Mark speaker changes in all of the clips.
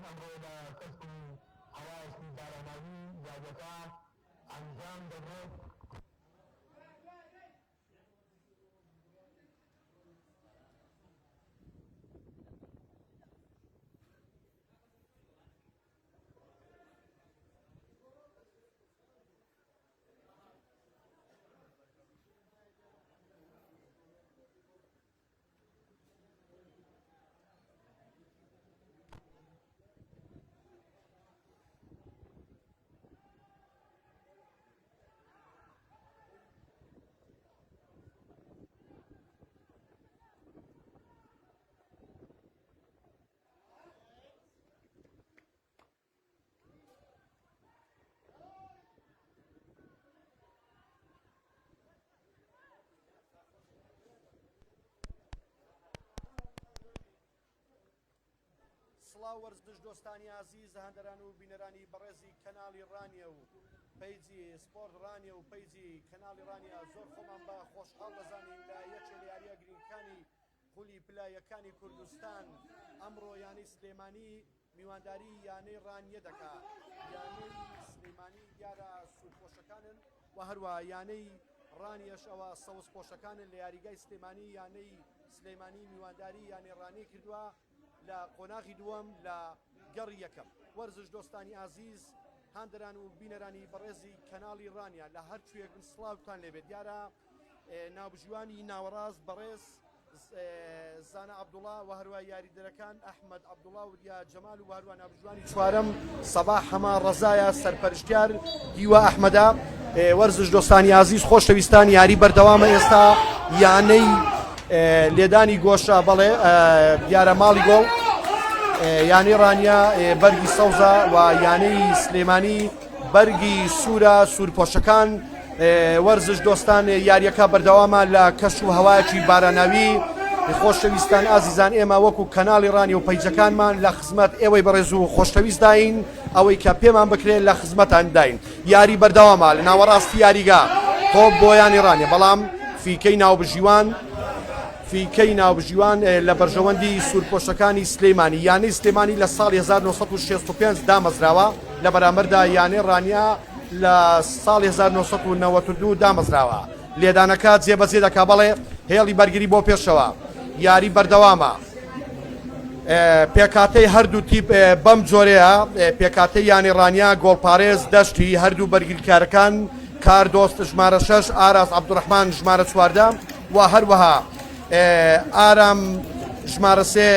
Speaker 1: ئەمڕۆ لە کەش و هەوایەکی باراناوی یاریەکە ئەنجام دەدرێت.
Speaker 2: سڵاو وەرزش دۆستانی ئازیز هاندەران و بینەرانی بەڕێزی کەناڵی ڕانیە و پەیجی سپۆرت ڕانیە و پەیجی کەناڵی ڕانیە زۆر خۆمان بە خۆشحاڵ دەزانین لە یەکێ لە یاریە گرنگەکانی خولی پلە یەکانی کوردستان ئەمڕۆ یانەی سلێمانی میوانداری یانەی ڕانیە دەکا یانەی سلێمانی دیارە سوورپۆشەکانن و هەروە یانەی ڕانیەش ئەوە سەوز پۆشەکانن لە یاریگای سلێمانی یانەی سلێمانی میوانداری یانەی ڕانیە کردووە لە قۆناغی دووەم لە گەڕی یەکەم وەرزش دۆستانی ئازیز هاندەران و بینەرانی بەڕێزی کەناڵی ڕانیە لە هەر کوێک بن سڵاوتان لێبێت دیارە ناوبژیوانی ناوەڕاست بەڕێز زانا عەبدوڵا و هەروە یاریدەرەکان ئەحمەد عەبدوڵا وریا جەمال و هەروە ناوبژیوانی چوارەم سەباح حەمە ڕەزایە سەرپەرشتیار هیوا ئەحمەدە وەرزش دۆستانی ئازیز خۆشەویستان یاری بەردەوامە ئێستا یانەی لێدانی گۆشە بەڵێ دیارە ماڵی گۆڵ یانەی ڕانیە بەرگی سەوزە و یانەی سلێمانی بەرگی سوورە سوورپۆشەکان وەرزش دۆستان یاریەکە بەردەوامە لە کەش و هەوایەکی باراناوی خۆشەویستان ئازیزان ئێمە وەکو کەناڵی ڕانی و پەیجەکانمان لە خزمەت ئێوەی بەڕێز و خۆشەویستداین ئەوەی کە پێمان بکرێت لە خزمەتان داین یاری بەردەوامە لە ناوەڕاستی یاریگا تۆپ بۆ یانی ڕانیە بەڵام فیکەی ناوبژیوان فیکەی ناوبژیوان لە بەرژەوەندی سوورپۆشەکانی سلەیمانی یانەی سلێمانی لە ساڵی 1965 دامەزراوە لە بەرامبەردا یانەی ڕانیە لە ساڵی 1992 دامەزراوە لێدانەکە جێبەجێ دەکا بەڵێ هێڵی بەرگری بۆ پێشەوە یاری بەردەوامە پێکاتەی هەردوو تیپ بەم جۆرەیە پێکاتەی یانەی ڕانیە گۆڵپارێز دەشتی هەردوو بەرگریکارەکان کاردۆست ژمارە 6 ئاراس عەبدولڕەحمان ژمارە 14 و هەروەها ئارام ژمارە سێ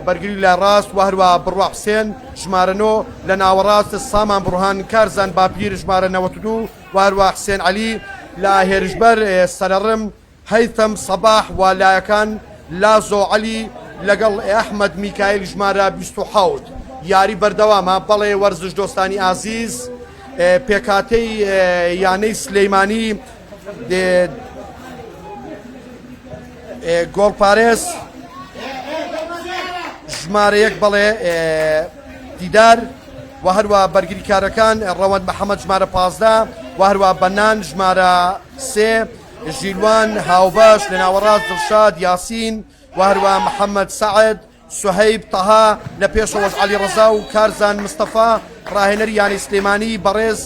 Speaker 2: بەرگری لە ڕاست و هەروە بڕوا حوسێن ژمارە نۆ لە ناوەڕاست سامان بڕهان کارزان باپیر ژمارە 92 و هەروە حسێن عەلی لە هێرشبەر سەرەڕم هەیثەم سەباح و لایەکان لازۆ عەلی لەگەڵ ئەحمەد میکایل ژمارە 27 یاری بەردەوامە بەڵێ وەرزش دۆستانی ئازیز پێکاتەی یانەی سلەیمانی گۆڵپارێز ژمارە یەک بەڵێ دیدار و هەروە بەرگریکارەکان ڕەوەند محەممەد ژمارە 15 و هەروە بەنان ژمارە سێ ژیلوان هاوبەش لە ناوەڕاست دڵشاد یاسین و هەروە محەممەد سەعد سوهەیب تەها لە پێشەوەش عەلی ڕەزا و کارزان مستەفا ڕاهێنەری یانەی سلێمانی بەڕێز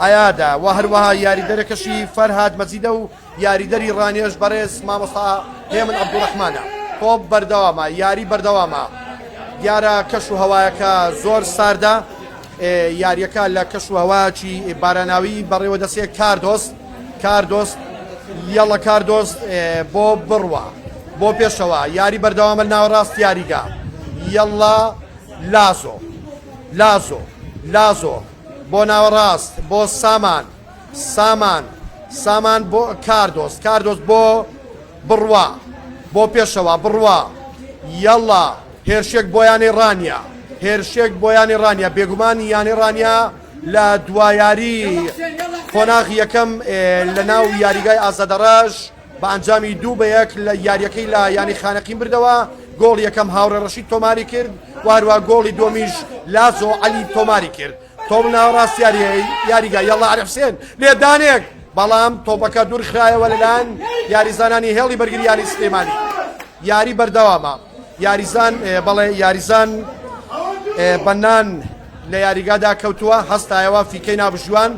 Speaker 2: ئەیادە و هەروەها یاریدەرەکەشی فەرهاد مەجیدە و یاریدەری ڕانیەش بەڕێز مامۆستا هێمن عەبدوڕەحمانە. تۆپ بەردەوامە، یاری بەردەوامە، دیارە کەش و هەوایەکە زۆر ساردە، یاریەکە لە کەش و هەوایەکی باراناوی بەڕێوە دەچێت کاردۆست کاردۆست یەڵە کاردۆست بۆ بڕوا بۆ پێشەوە یاری بەردەوامە ناوەڕاست یاریگا یەڵا لازۆ لازۆ لازۆ بۆ ناوەڕاست بۆ سامان سامان سامان بۆ کاردۆست کاردۆست بۆ بڕوا بۆ پێشەوە بڕوا یەڵا هێرشێک بۆ یانەی ڕانیە هێرشێک بۆ یانەی ڕانیە بێگومان یانەی ڕانیە لە دوایاری قۆناغی یەکەم لە ناو یاریگای ئازادەڕەش بە ئەنجامی دوو بە یەک لە یاریەکەی لە یانی خانەقین بردەوە گۆڵ یەکەم هاوڕێ ڕەشید تۆماری کرد و هەروە گۆڵی دووەمیش لازۆ عەلی تۆماری کرد تۆپ ناوەڕاست یاریگا یەڵا عەلی حوسێن لێدانێک بەڵام تۆپەکە دوورخرایەوە لەلایەن یاریزانانی هێڵی بەرگری یاری سلێمانی یاری بەردەوامە یاریزان بەڵێ یاریزان. بەنان لە یاریگادا کەوتووە، هەستایەوە فیکەی نابژیوان.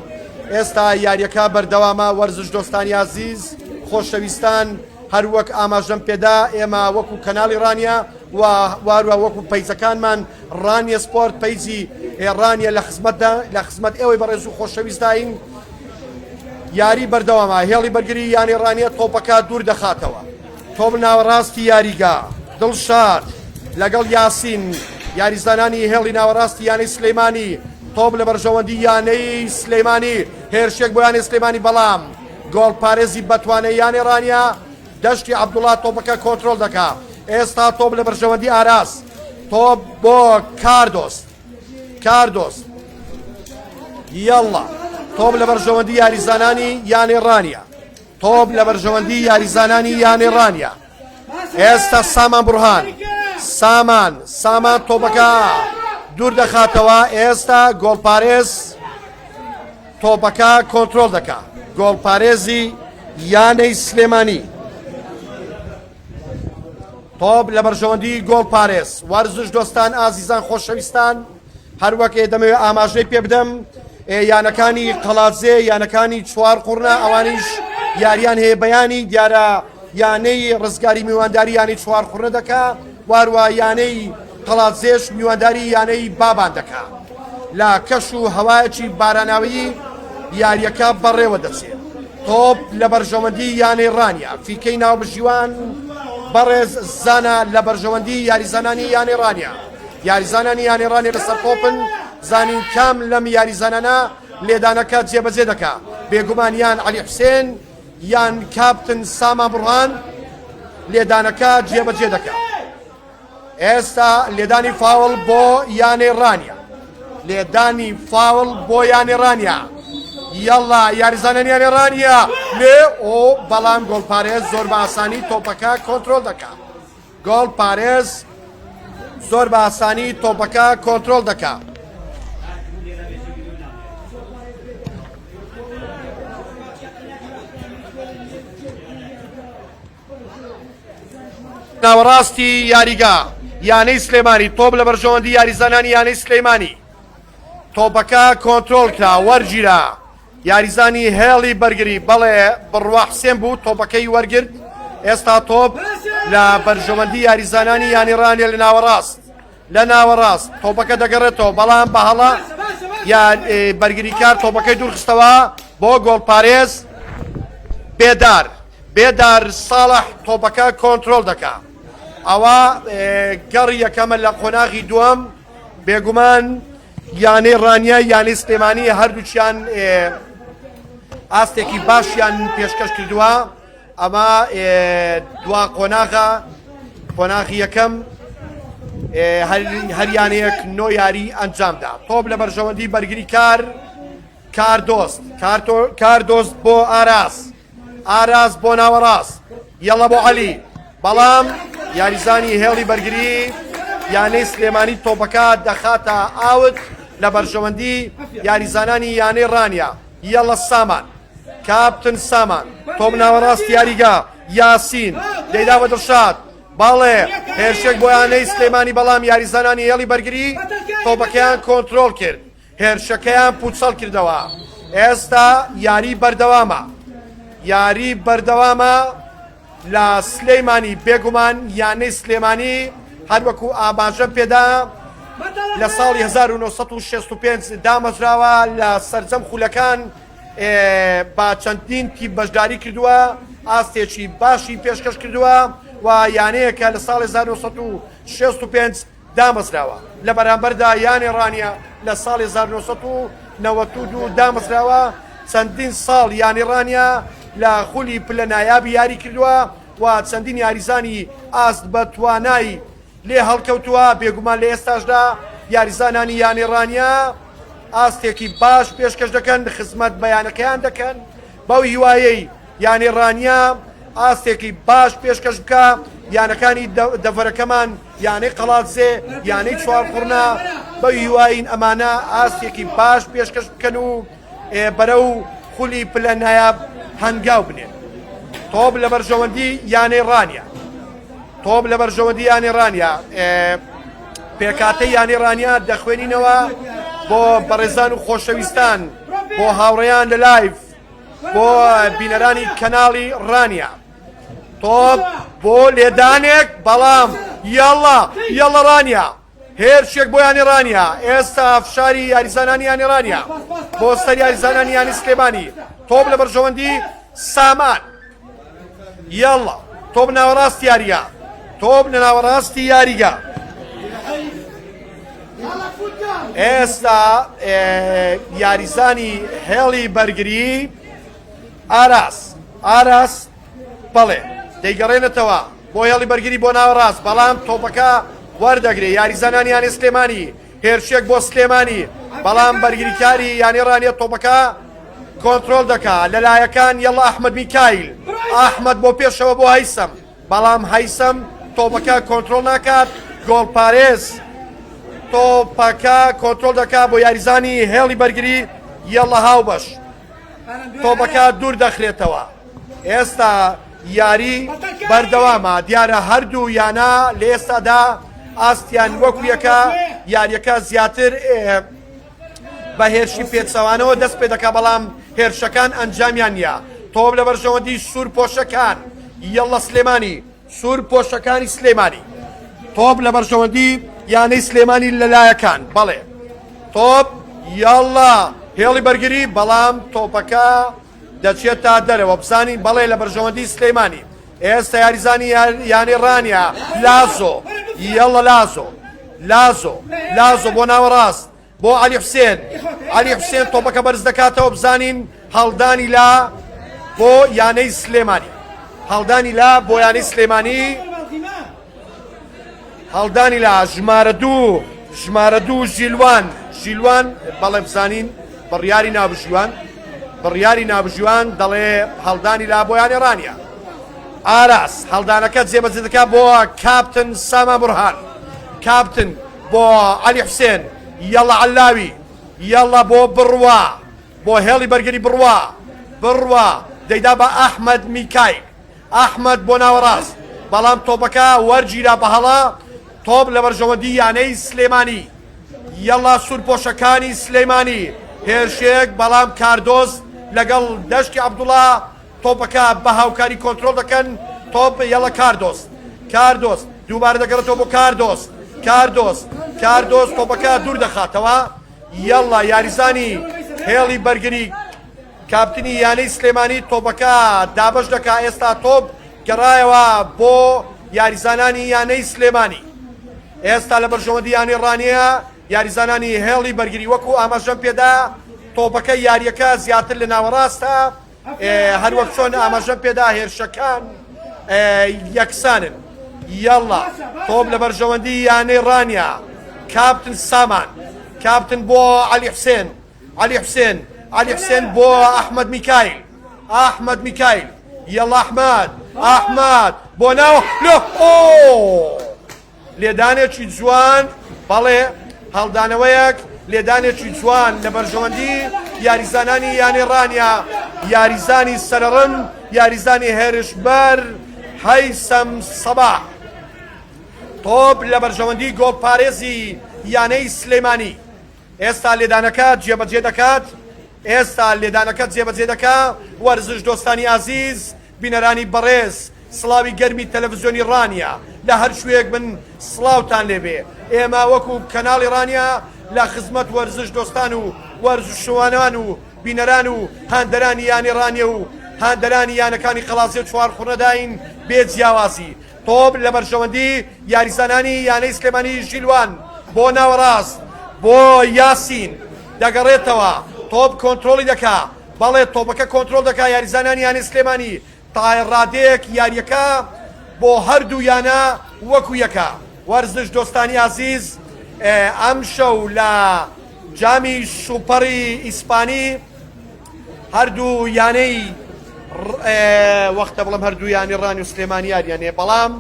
Speaker 2: ئێستا یاریەکە بەردەوامە وەرزش دۆستانی ئازیز خۆشەویستان هەروەک ئاماژەم پێدا ئێمە وەکو کەناڵی ڕانیە و واروە وەکو پەیجەکانمان ڕانیە سپۆرت پەیجی ڕانیە لە خزمەتدا لە خزمەت ئێوەی بەڕێز و خۆشەویستداین یاری بەردەوامە هێڵی بەرگری یانەی ڕانیە تۆپەکە دوور دەخاتەوە تۆپ ناوەڕاستی یاریگا دڵشاد لەگەڵ یاسین یاریزانانی هێڵی ناوەڕاستی یانەی سلەیمانی تۆپ لە بەرژەوەندی یانەی سلەیمانی هێرشێک بۆ یانەی سلەیمانی بەڵام گۆڵپارێزی بەتوانەی یانەی ڕانیە دەشتی عەبدوڵا تۆپەکە کۆنترۆڵ دەکا ئێستا تۆپ لە بەرژەوەندی ئاراس تۆپ بۆ کاردۆست کاردۆست یاڵڵا تۆپ لە بەرژەوەندی یاریزانانی یانەی ڕانیە تۆپ لە بەرژەوەندی یاریزانانی یانەی ڕانیە ئێستا سامان بڕهان سامان سامان تۆپەکە دوور دەخاتەوە ئێستا گۆڵپارێز تۆپەکە کۆنترۆڵ دەکا گۆڵپارێزی یانەی سلێمانی تۆپ لە بەرژەوەندی گۆڵپارێز وەرزش دۆستان ئازیزان خۆشەویستان هەروەک ئێ دەمەوێت ئاماژەی پێ بدەم یانەکانی قەڵادزێ یانەکانی چوار قوڕنە ئەوانیش یاریان هەیە بەیانی دیارە یانەی ڕزگاری میوانداری یانەی چوار قوڕنە دەکا واروە یانەی قەڵادزێش میوانداری یانەی بابان دەکا لە کەش و هەوایەکی باراناویی یاریەکە بەڕێوە دەچێت تۆپ لە بەرژەوەندی یانەی ڕانیە فیکەی ناوبژیوان بەڕێز زانا لە بەرژەوەندی یاریزانانی یانەی ڕانیە یاریزانانی یانەی ڕانیە لەسەر تۆپن زانین کام لەم یاریزانانە لێدانەکە جێبەجێ دەکا بێگومان یان عەلی حوسێن یان کاپتن سامان بڕهان لێدانەکە جێبەجێ دەکا. ئێستا لێدانی فاوڵ بۆ یانەی ڕانیە لێدانی فاوڵ بۆ یانەی ڕانیە یاڵا یاریزانانی یانەی ڕانیە لێ ئۆ بەڵام گۆڵپارێز زۆر بە ئاسانی تۆپەکە کۆنترۆل دەکا گۆڵ پارێز زۆر بە ئاسانی تۆپەکە کۆنترۆل دەکا. ناوەڕاستی یاریگا یانەی سلێمانی تۆپ لە بەرژەوەندی یاریزانانی یانەی سلەیمانی تۆپەکە کۆنترۆل کرا وەرگیرا یاریزانی هێڵی بەرگری بەڵێ بڕوا حسێن بوو تۆپەکەی وەرگرت ئێستا تۆپ لە بەرژەوەندی یاریزانانی یانی ڕانیە لە ناوەڕاست لە ناوەڕاست تۆپەکە دەگەڕێتەوە بەڵام بە هەڵە یان بەرگریکار تۆپەکەی دوورخستەوە بۆ گۆڵپارێز بێدار بێدار ساڵح تۆپەکە کۆنترۆل دەکا ئەوە گەڕی یەکەمە لە قۆناغی دووەم بێگومان یانەی ڕانیە یانەی سلێمانی هەردووکیان ئاستێکی باشیان پێشکەش کردووە ئەمە دوا قۆناغە قۆناغی یەکەم هەر یانەیەک نۆ یاری ئەنجامدا تۆپ لە بەرژەوەندی بەرگری کار کاردۆست کاردۆست بۆ ئاراس ئاراس بۆ ناوەڕاست یەڵە بۆ عەلی بەڵام یاریزانی هێڵی بەرگری یانەی سلێمانی تۆپەکە دەخاتە ئاوت لە بەرژەوەندی یاریزانانی یانەی ڕانیە یەڵە سامان کاپتن سامان تۆپ ناوەڕاست یاریگا یاسین دەیدا بە دڵشاد بەڵێ هێرشێک بۆ یانەی سلێمانی بەڵام یاریزانانی هێڵی بەرگری تۆپەکەیان کۆنترۆڵ کرد هێرشەکەیان پوچەڵ کردەوە ئێستا یاری بەردەوامە یاری بەردەوامە لە سلەیمانی بێگومان یانەی سلێمانی هەروەکو ئاماژەم پێدا لە ساڵی 1965 دامەزراوە لە سەرجەم خولەکان بە چەندین تیپ بەشداری کردووە ئاستێکی باشی پێشکەش کردووە و یانەیەکە لە ساڵی 1965 دامەزراوە، لە بەرامبەردا یانەی ڕانیە لە ساڵی 1992 دامەزراوە، چەندین ساڵ یانەی ڕانیە لە خولی پلە نایابی یاری کردووە و چەندین یاریزانی ئاست بە توانای لێ هەڵکەوتووە، بێگومان لە ئێستاشدا یاریزانانی یانەی ڕانیە ئاستێکی باش پێشکەش دەکەن، خزمەت بە یانەکەیان دەکەن، بەو هیوایەی یانەی ڕانیە ئاستێکی باش پێشکەش بکا، یانەکانی دەڤەرەکەمان یانەی قەڵادزێ، یانەی چوارقوڕنە بەو هیواین ئەمانە ئاستێکی باش پێشکەش بکەن و بەرەو خولی پلە نایاب هەنگاو بنێن. تۆپ لە بەرژەوەندی یانەی ڕانیە. تۆپ لە بەرژەوەندی یانەی ڕانیە. پێکاتەی یانەی ڕانیە دەخوێنینەوە بۆ بەڕێزان و خۆشەویستان بۆ هاوڕێیان لە live بۆ بینەرانی کەناڵی ڕانیە. تۆپ بۆ لێدانێک بەڵام یاڵا یاڵا ڕانیە هێرشێک بۆ یانی ڕانیە ئێستا فشاری یاریزانانی یانی ڕانیە بۆ سەر یاریزانانی یانی سلێمانی تۆپ لە بەرژەوەندی سامان یاڵا تۆپ ناوەڕاست یاریگا تۆپ لە ناوەڕاستی یاریگا ئێستا یاریزانی هێڵی بەرگری ئاراس ئاراس بەڵێ دەیگەڕێنێتەوە بۆ هێڵی بەرگری بۆ ناوەڕاست بەڵام تۆپەکە وەردەگرێ یاریزانانی یانەی سلێمانی هێرشێک بۆ سلێمانی بەڵام بەرگریکاری یانەی ڕانیە تۆپەکە کۆنترۆل دەکا لەلایەکان یەڵا ئەحمەد میکایل ئەحمەد بۆ پێشەوە بۆ هەیسەم بەڵام هەیسەم تۆپەکە کۆنترۆل ناکات گۆڵپارێز تۆپەکە کۆنترۆل دەکات بۆ یاریزانی هێڵی بەرگری یەڵا هاوبەش تۆپەکە دوور دەخرێتەوە ئێستا یاری بەردەوامە دیارە هەردوو یانە لە ئێستادا ئاستیان وەکو یەکە یاریەکە زیاتر بە هێرشی پێچەوانەوە دەست پێ دەکا بەڵام هێرشەکان ئەنجامیان نییە تۆپ لە بەرژەوەندی سوور پۆشەکان یەڵە سلێمانی سوور پۆشەکانی سلێمانی تۆپ لە بەرژەوەندی یانەی سلێمانی لەلایەکان بەڵێ تۆپ یاڵا هێڵی بەرگری بەڵام تۆپەکە دەچێتە دەرەوە بزانین بەڵێ لە بەرژەوەندی سلێمانی ئێستا یاریزانی یانەی ڕانیە لازۆ یاڵە لازۆ لازۆ لازۆ بۆ ناوەڕاست بۆ عەلی حوسێن عەلی حوسێن تۆپەکە بەرز دەکاتەوە بزانین هەڵدانی لا بۆ یانەی سلێمانی هەڵدانی لا بۆ یانەی سلێمانی هەڵدانی لا ژمارە دوو ژمارە دوو ژیلوان ژیلوان بەڵێ بزانین بڕیاری نابژیوان بڕیاری نابژیوان دەڵێ هەڵدانی لا بۆ یانەی ڕانیە ئاراس هەڵدانەکە جێبەجێ دەکات بۆ کاپتن سامان بورهان کاپتن بۆ عەلی حوسێن یەڵا عەلاوی یەڵا بۆ بڕوا بۆ هێڵی بەرگری بڕوا بڕوا دەیدا بە ئەحمەد میکایل ئەحمەد بۆ ناوەڕاست بەڵام تۆپەکە وەرگیرا بە هەڵە تۆپ لە بەرژەوەندی یانەی سلێمانی یەڵا سوورپۆشەکانی سلێمانی هێرشێک بەڵام کاردۆز لەگەڵ دەشتی عەبدوڵا تۆپەکە بە هاوکاری کۆنترۆڵ دەکەن تۆپ یەڵە کاردۆز کاردۆز دووبارە دەگەڕێتەوە بۆ کاردۆز کاردۆز کاردۆز تۆپەکە دوور دەخاتەوە یەڵا یاریزانی هێڵی بەرگری کاپتنی یانەی سلێمانی تۆپەکە دابەش دەکا ئێستا تۆپ گەڕایەوە بۆ یاریزانانی یانەی سلێمانی ئێستا لە بەرژەوەندی یانەی ڕانیە یاریزانانی هێڵی بەرگری وەکو ئاماژەم پێدا تۆپەکە یاریەکە زیاتر لە ناوەڕاستە هەروەک چۆن ئاماژەم پێدا هێرشەکان یەکسانن یاڵا تۆپ لە بەرژەوەندی یانەی ڕانیە کاپتن سامان کاپتن بۆ عەلی حوسێن عەلی حوسێن عەلی حوسێن بۆ ئەحمەد میکایل ئەحمەد میکایل یەڵا ئەحمەد ئەحمەد بۆ ناو لۆ ئۆ لێدانێکی جوان بەڵێ هەڵدانەوەیەک لێدانێکی جوان لە بەرژەوەندی یاریزانانی یانەی ڕانیە یاریزانی سەرڕم یاریزانی هێرشبەر هەیسەم سەباح تۆپ لە بەرژەوەندی گۆڵپارێزی یانەی سلێمانی ئێستا لێدانەکە جێبەجێ دەکات ئێستا لێدانەکە جێبەجێ دەکا وەرزش دۆستانی ئازیز بینەرانی بەڕێز سڵاوی گەرمی تەلەفزیۆنی ڕانیە لە هەر کوێیەک بن سڵاوتان لێبێ ئێمە وەکو کەناڵی ڕانیە لە خزمەت وەرزش دۆستان و وەرزشوانان و بینەران و هاندەرانی یانەی ڕانیە و هاندەرانی یانەکانی قەڵادزێ و چوارقوڕنەداین بێ جیاوازی تۆپ لە بەرژەوەندی یاریزانانی یانەی سلێمانی ژیلوان بۆ ناوەڕاست بۆ یاسین دەگەڕێتەوە تۆپ کۆنترۆڵی دەکا بەڵێ تۆپەکە کۆنترۆڵ دەکا یاریزانانی یانەی سلێمانی تا ڕادەیەک یاریەکە بۆ هەردوو یانە وەکو یەکە وەرزش دۆستانی ئازیز ئەمشەو لە جامی سوپەڕی ئیسپانی هەردوو یانەی وەختە بڵم هەردوو یانی ڕانی و سلێمانی یاریانێ بەڵام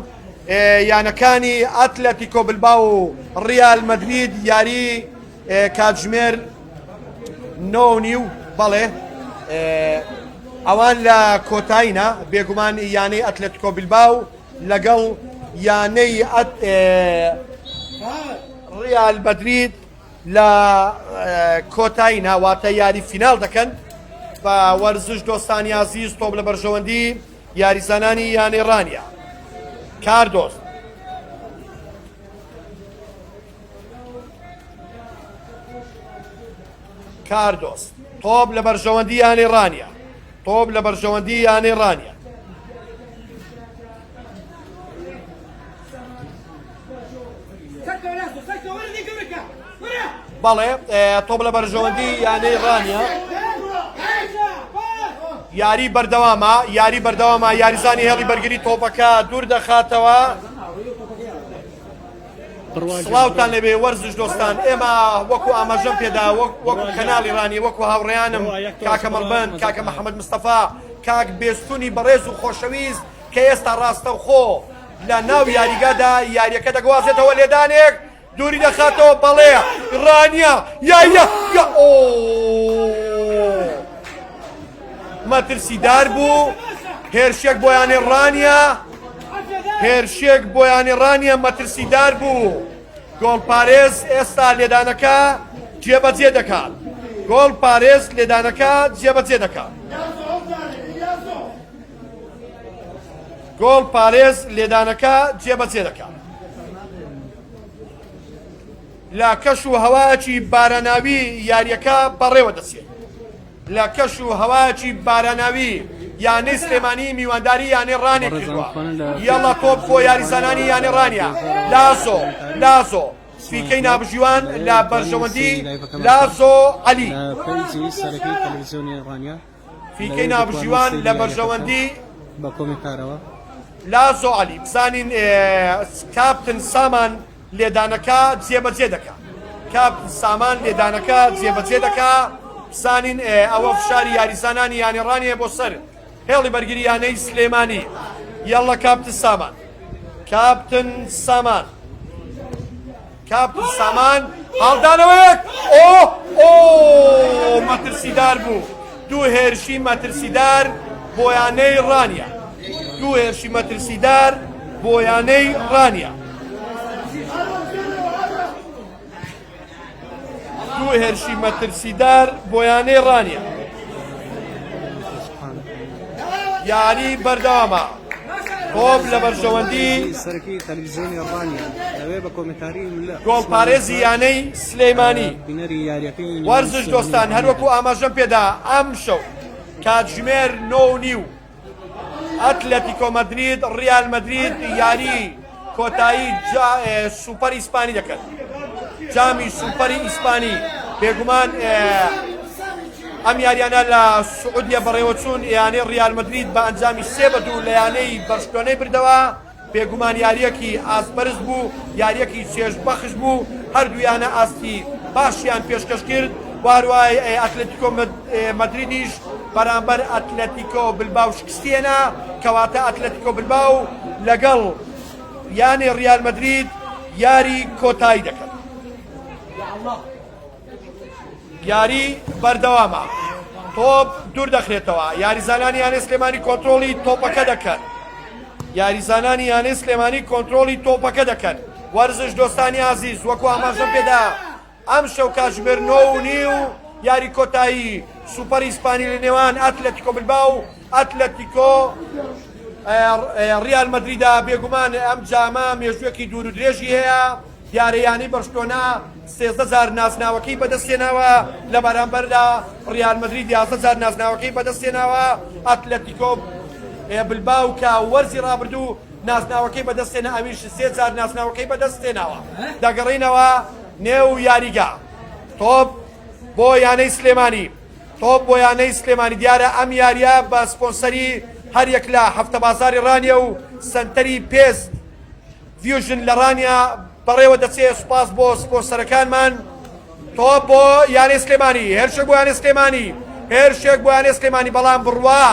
Speaker 2: یانەکانی ئەتلەتیکۆ بلباو و ڕیال مەدرید یاری کاتژمێر 9:30 بەڵێ ئەوان لە کۆتایینا بێگومان یانەی ئەتلەتیکۆ بلباو لەگەڵ یانەی. ڕیال مەدرید لە کۆتایی ناواتە یاری فیناڵ دەکەن بە وەرزش دۆستانی ئازیز تۆپ لە بەرژەوەندی یاریزانانی یانەی ڕانیە کاردۆز کاردۆس تۆپ لە بەرژەوەندی یانەی ڕانیە تۆپ لە بەرژەوەندی یانەی ڕانیە. بەڵێ تۆپ لە بەرژەوەندی یانەی ڕانیە یاری بەردەوامە یاری بەردەوامە یاریزانی هێڵی بەرگری تۆپەکە دوور دەخاتەوە. سڵاوتان لێبێ وەرزش دۆستان ئێمە وەکو ئاماژەم پێدا وەکو کەناڵی ڕانی وەکو هاوڕێیانم کاکە مەڵبەند کاکە محەممەد مستەفا کاک بێستونی بەڕێز و خۆشەویست کە ئێستا ڕاستەوخۆ لە ناو یاریگادا یاریەکە دەگوازێتەوە لێدانێک دووری دەخاتەوە بەڵێ ڕانیە یا یا یا ئۆ مەترسیدار بوو هێرشێک بۆ یانەی ڕانیە هێرشێک بۆ یانەی ڕانیە مەترسیدار بوو گۆڵپارێز ئێستا لێدانەکە جێبەجێ دەکات گۆڵ پارێز لێدانەکە جێبەجێ دەکات گۆڵ پارێز لێدانەکە جێبەجێ دەکات لە کەش و هەوایەکی باراناوی یاریەکە بەڕێوە دەچێت لە کەش و هەوایەکی باراناوی یانەی سلێمانی میوانداری یانەی ڕانیە کردووە یەڵا تۆپ بۆ یاریزانانی یانەی ڕانیە لازۆ لازۆ فیکەی نابژیوان لە بەرژەوەندی لازۆ عەلی فیکەی نابژیوان لە بەرژەوەندی لازۆ عەلی بزانین کاپتن سامان لێدانەکە جێبەجێ دەکا کاپتن سامان لێدانەکە جێبەجێ دەکا بزانین ئەوە فشاری یاریزانانی یانەی ڕانیە بۆ سەر هێڵی بەرگری یانەی سلێمانی یەڵە کاپتن سامان کاپتن سامان کاپتن سامان هەڵدانەوەیەک ئۆ ئۆ مەترسیدار بوو دوو هێرشی مەترسیدار بۆ یانەی ڕانیە دوو هێرشی مەترسیدار بۆ یانەی ڕانیە دوو هێرشی مەترسیدار بۆ یانەی ڕانیە یاری بەردەوامە تۆپ لە بەرژەوەندی
Speaker 3: سەرەکی تەلەڤیزیۆنی ڕانیە لەوێ بە کۆمنتاری
Speaker 2: گۆڵپارێزی یانەی سلەیمانی
Speaker 3: بینەری یاریەکەی
Speaker 2: وەرزش دۆستان هەروەکو ئاماژەم پێدا ئەم شەو کاتژمێر 9:30 ئەتلەتیکۆ مەدرید ڕیال مەدرید یاری کۆتایی سوپەری ئیسپانی دەکەن جامی سوپەری ئیسپانی بێگومان ئەم یاریانە لە سعودیە بەڕێوەچوون یانەی ڕیال مەدرید بە ئەنجامی 3-2 لە یانەی بەرشلۆنەی بردەوە بێگومان یارییەکی ئاست بەرز بوو، یارییەکی چێژبەخش بوو، هەردوو یانە ئاستی باشیان پێشکەش کرد و هەروەها ئەتلەتیکۆ مەدریدیش بەرامبەر ئەتلەتیکۆ بلباو شکستی هێنا، کەواتە ئەتلەتیکۆ بلباو لەگەڵ یانەی ریال مەدرید یاری کۆتایی دەکەن. یاری بەردەوامە تۆپ دوور دەخرێتەوە یاریزانانی یانەی سلێمانی کۆنترۆڵی تۆپەکە دەکەن یاریزانانی یانەی سلێمانی کۆنترۆڵی تۆپەکە دەکەن وەرزش دۆستانی ئازیز وەکو ئاماژەم پێدا ئەم شەو کاتژمێر 9:30 یاری کۆتایی سوپەر ئیسپانی لە نێوان ئەتلەتیکۆ بلباو ئەتلەتیکۆ ڕیال مەدریدا بێگومان ئەم جامە مێژوویەکی دوور و درێژی هەیە دیارە یانەی بەرشلۆنە 13 جار نازناوەکەی بەدەستهێناوە، لە بەرامبەردا ریال مەدرید 11 جار نازناوەکەی بەدەستهێناوە، ئەتلەتیکۆ بلباو کە وەرزی رابردوو نازناوەکەی بەدەستهێنا ئەویش سێ جار نازناوەکەی بەدەستهێناوە. دەگەڕێینەوە نێو یاریگا، تۆپ بۆ یانەی سلێمانی، تۆپ بۆ یانەی سلێمانی، دیارە ئەم یارییە بە سپۆنسەری هەریەک لە هەفتە بازاڕی رانیە و سەنتەری پێست ڤیژن لە ڕانیە بەڕێوە دەچێ سوپاس بۆ سپۆنسەرەکانمان تۆپ بۆ یانەی سلێمانی هێرشێک بۆ یانەی سلێمانی هێرشێک بۆ یانەی سلێمانی بەڵام بڕوا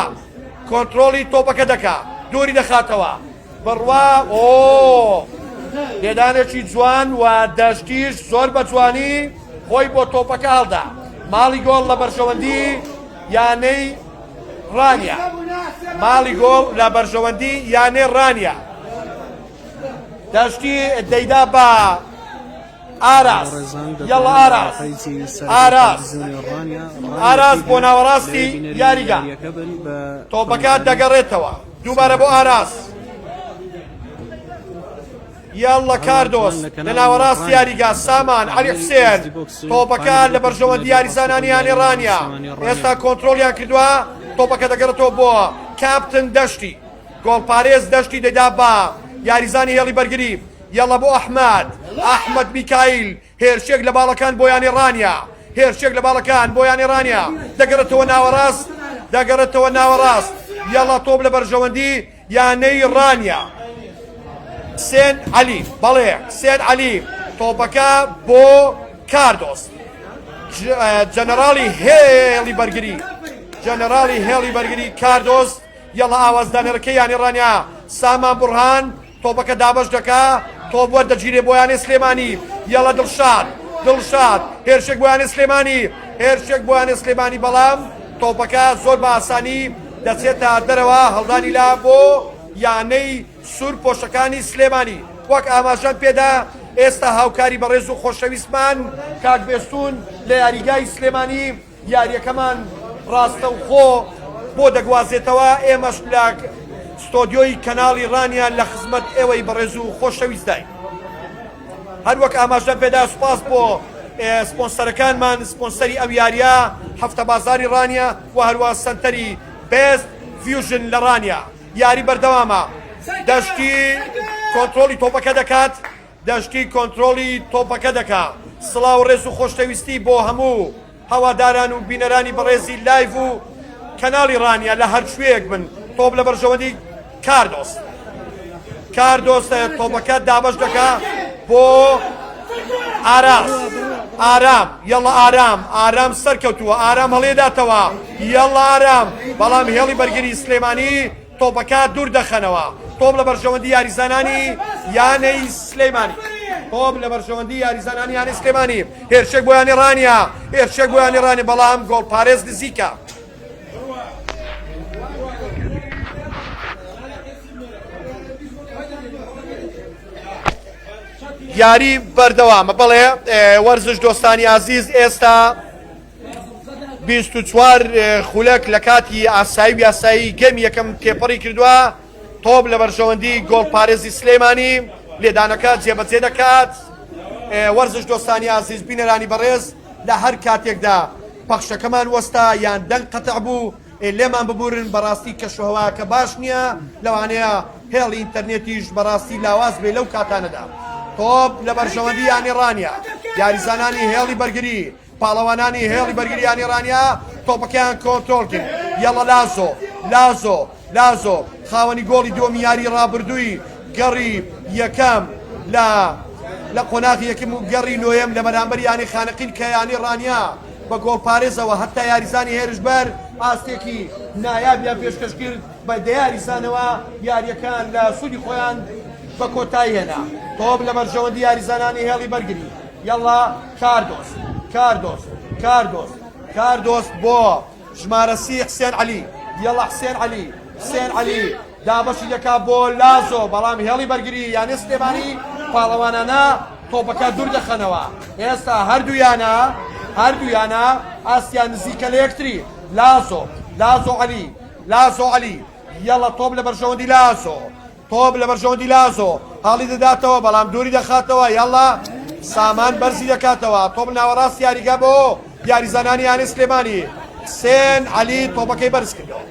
Speaker 2: کۆنترۆڵی تۆپەکە دەکا دووری دەخاتەوە بڕوا ئۆ لێدانێکی جوان و دەشتیش زۆر بە جوانی خۆی بۆ تۆپەکە هەڵدا ماڵی گۆڵ لە بەرژەوەندی یانەی ڕانیە ماڵی گۆڵ لە بەرژەوەندی یانەی ڕانیە دەشتی دەیدا بە ئاراس
Speaker 3: بەڕێزان
Speaker 2: یەڵا
Speaker 3: دەتوانن لە
Speaker 2: ئاراس
Speaker 3: پەیجی سەرەکی
Speaker 2: ئاراس
Speaker 3: تەلەڤیزیۆنی ڕانیە ڕانیە
Speaker 2: ئاراس بۆ
Speaker 3: تیڤی
Speaker 2: ناوەڕاستی
Speaker 3: لەوێ بینەری
Speaker 2: یاریگا
Speaker 3: یارییەکە بن بە
Speaker 2: تۆپەکە
Speaker 3: کۆمێنتاری
Speaker 2: دەگەڕێتەوە دووبارە بۆ
Speaker 3: سەرەکی.
Speaker 2: ئاراس یاڵڵە
Speaker 3: هەروەها
Speaker 2: کاردۆس
Speaker 3: دەتوانن لە
Speaker 2: لە
Speaker 3: کەناڵی
Speaker 2: ناوەڕاستی
Speaker 3: ڕانیە
Speaker 2: یاریگا سامان عەلی
Speaker 3: بەرنامەی
Speaker 2: حوسێن
Speaker 3: ئێس دی بۆکس و
Speaker 2: تۆپەکە
Speaker 3: فاینەل
Speaker 2: لە
Speaker 3: بۆکس
Speaker 2: بەرژەوەندی
Speaker 3: بینەری
Speaker 2: یاریزانانی
Speaker 3: ڕاستەوخۆی
Speaker 2: یانەی
Speaker 3: یاری
Speaker 2: ڕانیە
Speaker 3: سلێمانی ڕانیە
Speaker 2: ئێستا
Speaker 3: بن.
Speaker 2: کۆنترۆڵیان کردووە تۆپەکە دەگەڕێتەوە بۆ کاپتن دەشتی گۆڵپارێز دەشتی دەیدا بە یاریزانی هێڵی بەرگری یەڵە بۆ ئەحمەد ئەحمەد میکایل هێرشێک لە باڵەکان بۆ یانەی ڕانیە هێرشێک لە باڵەکان بۆ یانەی ڕانیە دەگەڕێتەوە ناوەڕاست دەگەڕێتەوە ناوەڕاست یەڵە تۆپ لە بەرژەوەندی یانەی ڕانیە حسێن عەلی بەڵێ حسێن عەلی تۆپەکە بۆ کاردۆس جەنەراڵی هێڵی بەرگری جەنەراڵی هێڵی بەرگری کاردۆس یەڵا ئاوازدانەرەکەی یانەی ڕانیە سامان بوڕهان تۆپەکە دابەش دەکا تۆپ وەردەگیرێ بۆ یانەی سلێمانی یەڵە دڵشاد دڵشاد هێرشێک بۆ یانەی سلێمانی هێرشێک بۆ یانەی سلێمانی بەڵام تۆپەکە زۆر بە ئاسانی دەچێتە دەرەوە هەڵدانی لا بۆ یانەی سوور پۆشەکانی سلێمانی وەک ئاماژەم پێدا ئێستا هاوکاری بەڕێز و خۆشەویستمان کاک بێستون لە یاریگای سلێمانی یاریەکەمان ڕاستەوخۆ بۆ دەگوازێتەوە، ئێمەش لە ستۆدیۆی کەناڵی ڕانیە لە خزمەت ئێوەی بەڕێز و خۆشەویستداین. هەروەک ئاماژەم پێدا سوپاس بۆ سپۆنسەرەکانمان، سپۆنسەری ئەو یاریە هەفتە بازاری ڕانیە و هەروە سەنتەری بێست فیوژن لە ڕانیە. یاری بەردەوامە، دەشتی کۆنترۆڵی تۆپەکە دەکات. دەشتی کۆنترۆڵی تۆپەکە دەکا. سڵاو ڕێز و خۆشتەویستی بۆ هەموو هەواداران و بینەرانی بەڕێزی لایڤ و کەناڵی ڕانیە لە هەرکوێیەک بن تۆپ لە بەرژەوەندی کاردۆس کاردۆس تۆپەکە دابەش دەکا بۆ ئاراس ئارام یەڵە ئارام ئارام سەرکەوتووە ئارام هەڵێداتەوە یەڵە ئارام بەڵام هێڵی بەرگری سلێمانی تۆپەکە دوور دەخەنەوە. تۆپ لە بەرژەوەندی یاریزانانی یانەی سلێمانی. تۆپ لە بەرژەوەندی یاریزانانی یانەی سلێمانی. هێرشێک بۆ یانەی ڕانیە. هێرشێک بۆ یانەی ڕانیە بەڵام گۆڵپارێز نزیکە. یاری بەردەوامە بەڵێ وەرزش دۆستانی ئازیز ئێستا 24 خولەک لە کاتی ئاسایی و یاسایی گەمی یەکەم تێپەڕی کردووە تۆپ لە بەرژەوەندی گۆڵپارێزی سلێمانی لێدانەکە جێبەجێ دەکات وەرزش دۆستانی ئازیز بینەرانی بەڕێز لە هەر کاتێکدا پەخشەکەمان وەستا یان دەنگ قەتع بوو لێمان ببورن بەڕاستی کەشوهەواکە باش نییە لەوانەیە هێڵی ئینتەرنێتیش بەڕاستی لاواز بێ لەو کاتانەدا تۆپ لە بەرژەوەندی یانەی ڕانیە یاریزانانی هێڵی بەرگری پاڵەوانانی هێڵی بەرگری یانەی ڕانیە تۆپەکەیان کۆنترۆڵ کرد یەڵە لازۆ لازۆ لازۆ خاوەنی گۆڵی دووەمی یاری ڕابردووی گەڕی یەکەم لە لە قۆناغی یەکەم و گەڕی نۆیەم لە بەرامبەر یانەی خانەقین کە یانەی ڕانیە بە گۆڵپارێزەوە هەتا یاریزانی هێرشبەر ئاستێکی نایابیان پێشکەش کرد بە دە یاریزانەوە یاریەکان لە سوودی خۆیان بە کۆتایی هێنا تۆپ لە بەرژەوەندی یاریزانانی هێڵی بەرگری یەڵا کاردۆس کاردۆس کاردۆس کاردۆس بۆ ژمارە سی حسێن عەلی یەڵا حسێن عەلی حسێن عەلی دابەشی دەکا بۆ لازۆ بەڵام هێڵی بەرگری یانە سلێمانی پاڵەوانانە تۆپەکە دوور دەخەنەوە ئێستا هەردوو یانە هەردوو یانە ئاستیان نزیکە لە یەکتری لازۆ لازۆ عەلی لازۆ عەلی یەڵە تۆپ لە بەرژەوەندی لازۆ تۆپ لە بەرژەوەندی لازۆ هەڵی دەداتەوە بەڵام دووری دەخاتەوە یاڵا سامان بەرزی دەکاتەوە تۆپ ناوەڕاست یاریگا بۆ یاریزانانی یانەی سلێمانی حسێن عەلی تۆپەکەی بەرز کردەوە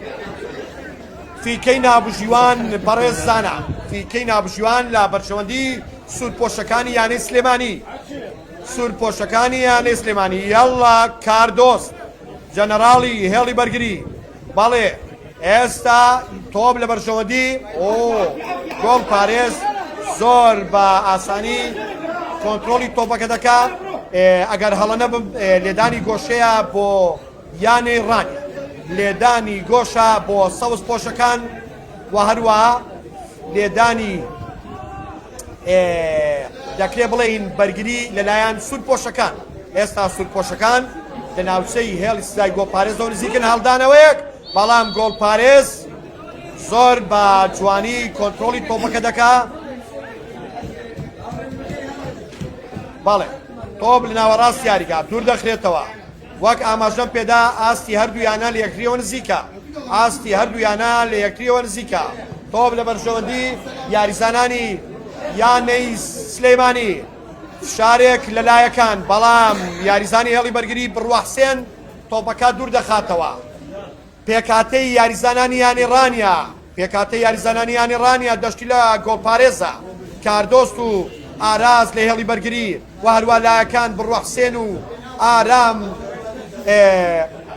Speaker 2: فیکەی نابژیوان بەڕێز زانا فیکەی نابژیوان لە بەرژەوەندی سوورپۆشەکانی یانەی سلێمانی سوورپۆشەکانی یانەی سلێمانی یاڵا کاردۆست جەنەراڵی هێڵی بەرگری بەڵێ ئێستا تۆپ لە بەرژەوەندی ئۆ گۆڵ پارێز زۆر بە ئاسانی کۆنتترۆلی تۆپەکە دەکا ئەگەر هەڵە نەبم لێدانی گۆشەیە بۆ یانەی ڕانی لێدانی گۆشە بۆ سەوز پۆشەکان و هەروە لێدانی دەکرێ بڵێین بەرگری لەلایەن سوورپۆشەکان ئێستا سوورپۆشەکان لە ناوچەی هێڵی سزای گۆڵپارێزەوە نزیکن هەڵدانەوەیەک بەڵام گۆڵپارێز زۆر بە جوانی کۆنتترۆلی تۆپەکە دەکا. بەڵێ تۆپ لە ناوەڕاست یاریگا دوور دەخرێتەوە وەک ئاماژەم پێدا ئاستی هەردوو یانە لە یەکتریەوە نزیکە ئاستی هەردوو یانە لە یەکتریەوە نزیکە تۆپ لە بەرژەوەندی یاریزانانی یانەی سلەیمانی فشارێک لە لایەکان بەڵام یاریزانی هێڵی بەرگری بڕوا حسێن تۆپەکە دوور دەخاتەوە پێکهاتەی یاریزانانی یانەی ڕانیە پێکهاتەی یاریزانانی یانەی ڕانیە دەشتی لە گۆڵپارێزە کاردۆست و ئاراز لە هێڵی بەرگری و هەروە لایەکان بڕوا حسێن و ئارام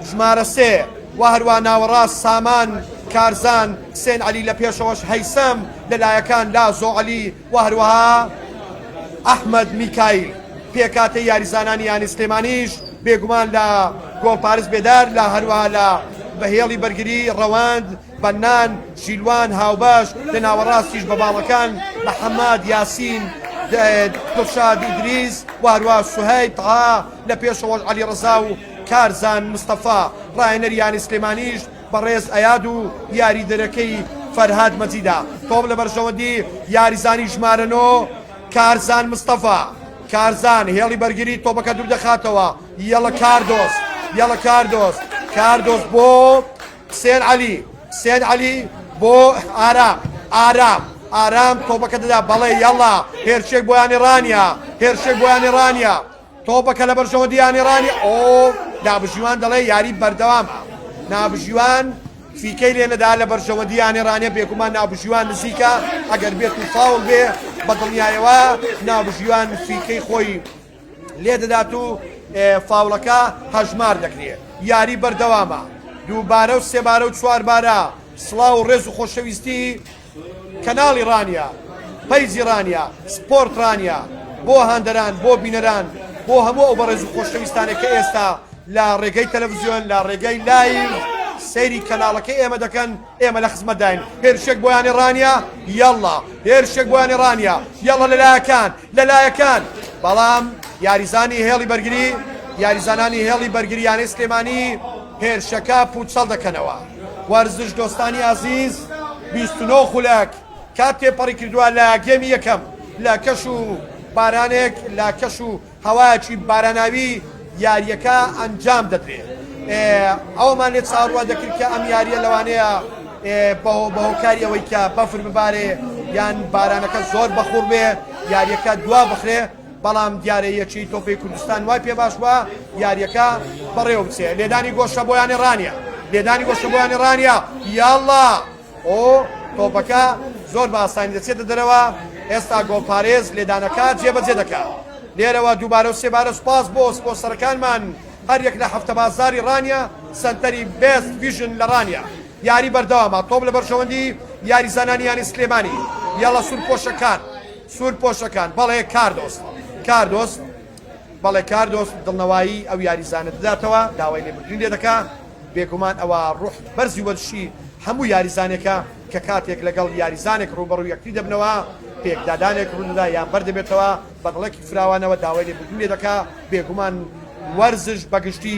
Speaker 2: ژمارە سێ و هەروە ناوەڕاست سامان کارزان حسێن عەلی لە پێشەوەش هەیسەم لە لایەکان لازۆ عەلی و هەروەها ئەحمەد میکایل. پێکهاتەی یاریزانانی یانەی سلێمانیش بێگومان لە گۆڵپارێز بێدار لە هەروەها لە بە هێڵی بەرگری ڕەوەند بەنان ژیلوان هاوبەش لە ناوەڕاستیش بە باڵەکان محەممەد یاسین دڵشاد ئیدریس و هەروەها سوهەیب تەها لە پێشەوەش عەلی ڕەزا و کارزان مستەفا ڕاهێنەری یانەی سلێمانیش بەڕێز ئەیاد و یاریدەرەکەی فەرهاد مەجیدە تۆپ لە بەرژەوەندی یاریزانی ژمارە نۆ کارزان مستەفا کارزان هێڵی بەرگری تۆپەکە دوور دەخاتەوە یەڵە کاردۆس یەڵە کاردۆس کاردۆس بۆ حسێن عەلی حسێن عەلی بۆ ئارام ئارام ئارام تۆپەکە دەدا بەڵێ یەڵا هێرشێک بۆیانی ڕانیە هێرشێک بۆیانی ڕانیە تۆپەکە لە بەرژەوەندی یانی ڕانیە ئۆ نابژیوان دەڵێ یاری بەردەوامە نابژیوان فیکەی لێ نەدا لە بەرژەوەندی یانەی ڕانیە، بێگومان ناوبژیوان نزیکە، ئەگەر بێت و فاوڵ بێ بە دڵنیایەوە ناوبژیوان فیکەی خۆی لێ دەدات و فاوڵەکە هەژمار دەکرێ. یاری بەردەوامە، دووبارە و سێبارە و چواربارە سڵاو و ڕێز و خۆشەویستی کەناڵی ڕانیە، پەیجی ڕانیە، سپۆرت ڕانیە، بۆ هاندەران، بۆ بینەران، بۆ هەموو ئەو بەڕێز و خۆشەویستانەی کە ئێستا لە ڕێگەی تەلەڤزیۆن، لە ڕێگەی live سەیری کەناڵەکەی ئێمە دەکەن، ئێمە لە خزمەتداین. هێرشێک بۆ یانەی ڕانیە، یەڵڵا، هێرشێک بۆ یانەی ڕانیە، یەڵڵا لە لایەکان، لە لایەکان، بەڵام یاریزانی هێڵی بەرگری، یاریزانانی هێڵی بەرگری یانەی سلێمانی هێرشەکە پووچەڵ دەکەنەوە. وەرزش دۆستانی ئازیز 29 خولەک کات تێپەڕی کردووە لە گێمی یەکەم لە کەش و بارانێک لە کەش و هەوایەکی باراناوی یاریەکە ئەنجام دەدرێت ئەومان لێ چاڕوە دەکرد کە ئەم یاریە لەوانەیە بە هۆکاری ئەوەی کە بەفر ببارێ یان بارانەکە زۆر بەخوڕ بێ یاریەکە دوا بخرێ بەڵام دیارە یەکێی تۆپی کوردستان وای پێ باش بووە یاریەکە بەڕێوە بچێ لێدانی گۆشە بۆ یانەی ڕانیە لێدانی گۆشە بۆ یانەی ڕانیە یاڵڵا ئۆ تۆپەکە زۆر بە ئاسانی دەچێتە دەرەوە ئێستا گۆڵپارێز لێدانەکە جێبەجێ دەکا لێرەوە دووبارە و سێبارە سوپاس بۆ سپۆنسەرەکانمان هەر یەک لە هەفتە بازاری ڕانیە سەنتەری بێست ڤیژن لە ڕانیە یاری بەردەوامە تۆپ لە بەرژەوەندی یاریزانانی یانەی سلێمانی یاڵا سوورپۆشەکان سوور پۆشەکان بەڵێ کاردۆس کاردۆس بەڵێ کاردۆس دڵنەوایی ئەو یاریزانە دەداتەوە داوای لێبوردنی لێ دەکا بێگومان ئەوە ڕوح بەرزی وەرزشی هەموو یاریزانێکە کە کاتێک لەگەڵ یاریزانێک ڕووبەڕوو یەکتری دەبنەوە پێکدادانێک ڕوودەدا یان بەردەبێتەوە بە دڵێکی فراوانەوە داوای لێبوردنی لێ دەکا بێگومان وەرزش بەگشتی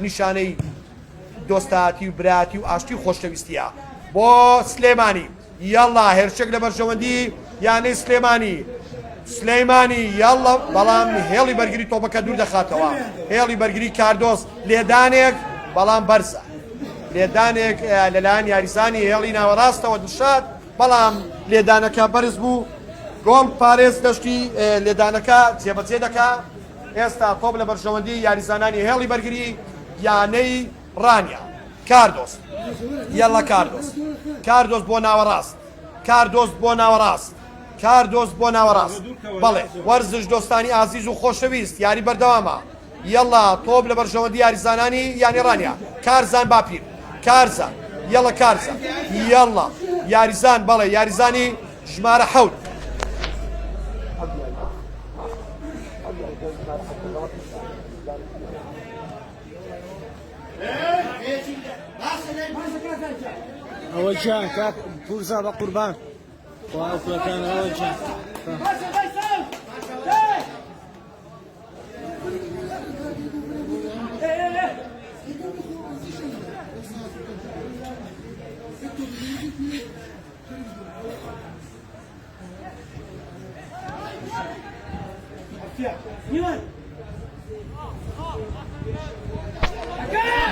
Speaker 2: نیشانەی دۆستایەتی و برایەتی و ئاشتی و خۆشەویستیە بۆ سلێمانی. یاڵڵا هێرشێک لە بەرژەوەندی یانەی سلێمانی سلەیمانی یاڵڵا بەڵام هێڵی بەرگری تۆپەکە دوور دەخاتەوە هێڵی بەرگری کاردۆس لێدانێک بەڵام بەرزە لێدانێک لەلایەن یاریزانی هێڵی ناوەڕاستەوە دڵشاد بەڵام لێدانەکە بەرز بوو گۆڵ پارێز دەشتی لێدانەکە جێبەجێ دەکا ئێستا تۆپ لە بەرژەوەندی یاریزانانی هێڵی بەرگری یانەی ڕانیە کاردۆس یەڵا کاردۆس کاردۆس بۆ ناوەڕاست کاردۆس بۆ ناوەڕاست کاردۆس بۆ ناوەڕاست بەڵێ وەرزش دۆستانی ئازیز و خۆشەویست یاری بەردەوامە یەڵا تۆپ لە بەرژەوەندی یاریزانانی یانی ڕانیە کارزان باپیر کارزان یەڵە کارزان یەڵا یاریزان بەڵێ یاریزانی ژمارە حەوت.
Speaker 3: ئەوە گیان کاک پورزا بە قوربان خوا ئەو کوڕەکان ئەوە گیان.